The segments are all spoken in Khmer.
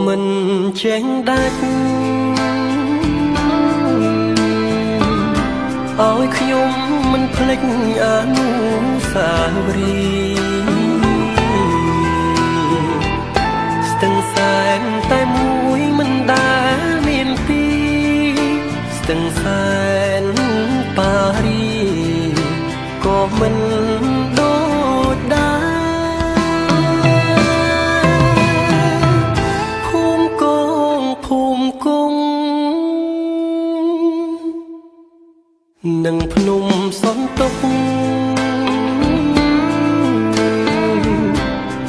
មិនចេញដាច់ឲ្យខ្ញុំមិនភ្លេចអនុស្សាវរីយ៍ស្ទឹងសែនតែមួយមិនដែលមានពីរស្ទឹងសែនប៉ារីក៏មិនដូចដែរភូមិគងភូមិគងនិងភ្នំសន្ទុក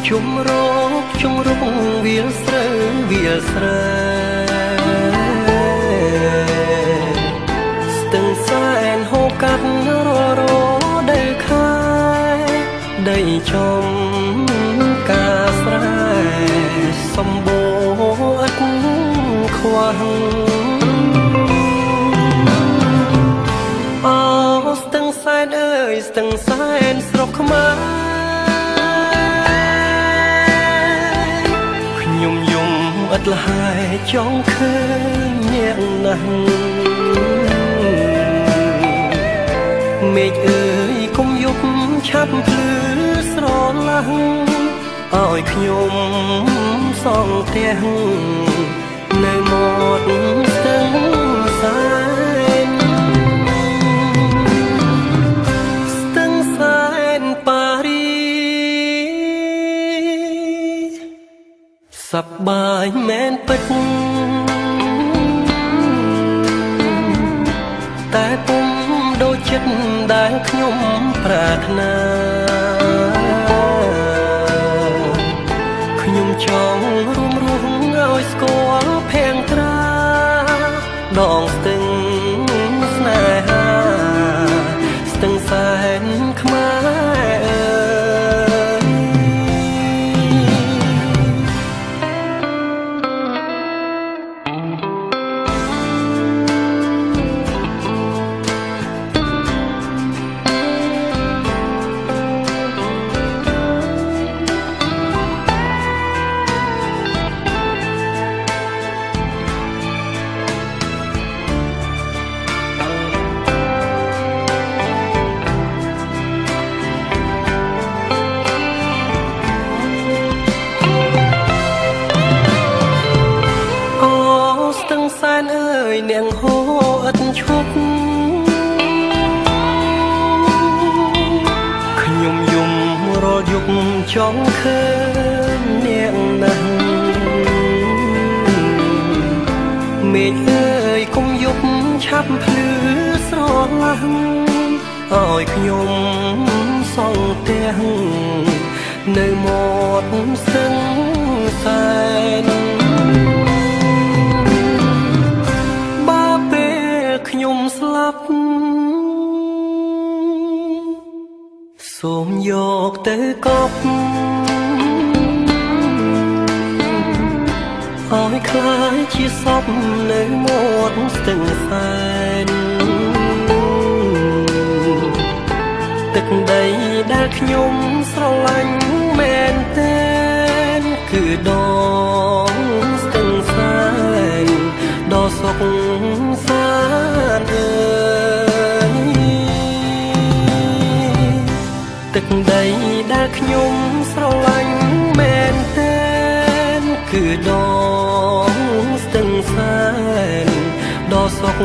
ជំរកជំរុកវាលស្រូវវាលស្រែស្ទឹងសែនហូរកាត់ររដីខែដីចំការស្រែសម្បូរឥតខ្វះអូស្ទឹងសែនអើយស្ទឹងសែនស្រុកខ្មែរខ្ញុំយំឥតលហើយចង់ឃើញអ្នកណាស់មេឃអើយកុំយប់ឆាប់ភ្លឺស្រឡះឲ្យខ្ញុំសងផ្ទះនៅមាត់ស្ទឹងសែនស្ទឹងសែនប៉ារីសប្បាយមែនពិតតែពុំដូចចិត្តដែលខ្ញុំប្រាថ្នាខ្ញុំចង់រួមរស់ឲ្យស្គាល់ភៀងត្រាដងស្ទឹងស្នេហាស្ទឹងសែនខ្មែរអើយនាងហូរឥតឈប់ខ្ញុំយំរាល់យប់ចង់ឃើញនាងណាស់មេឃអើយកុំយប់ឆាប់ភ្លឺស្រឡះឲ្យខ្ញុំសងផ្ទះនៅមាត់ស្ទឹងសែនខ្ញុំស្លាប់សូមយកទៅកប់ឲ្យคล้ายជាសពនៅមាត់ស្ទឹងសែនទឹកដីដែលខ្ញុំស្រឡាញ់មែនទែនគឺដងស្ទឹងសែនដ៏សុខសាន្តអើយទឹកដីដែលខ្ញុំស្រឡាញ់មែនទែនគឺដងស្ទឹងសែនដ៏សុខ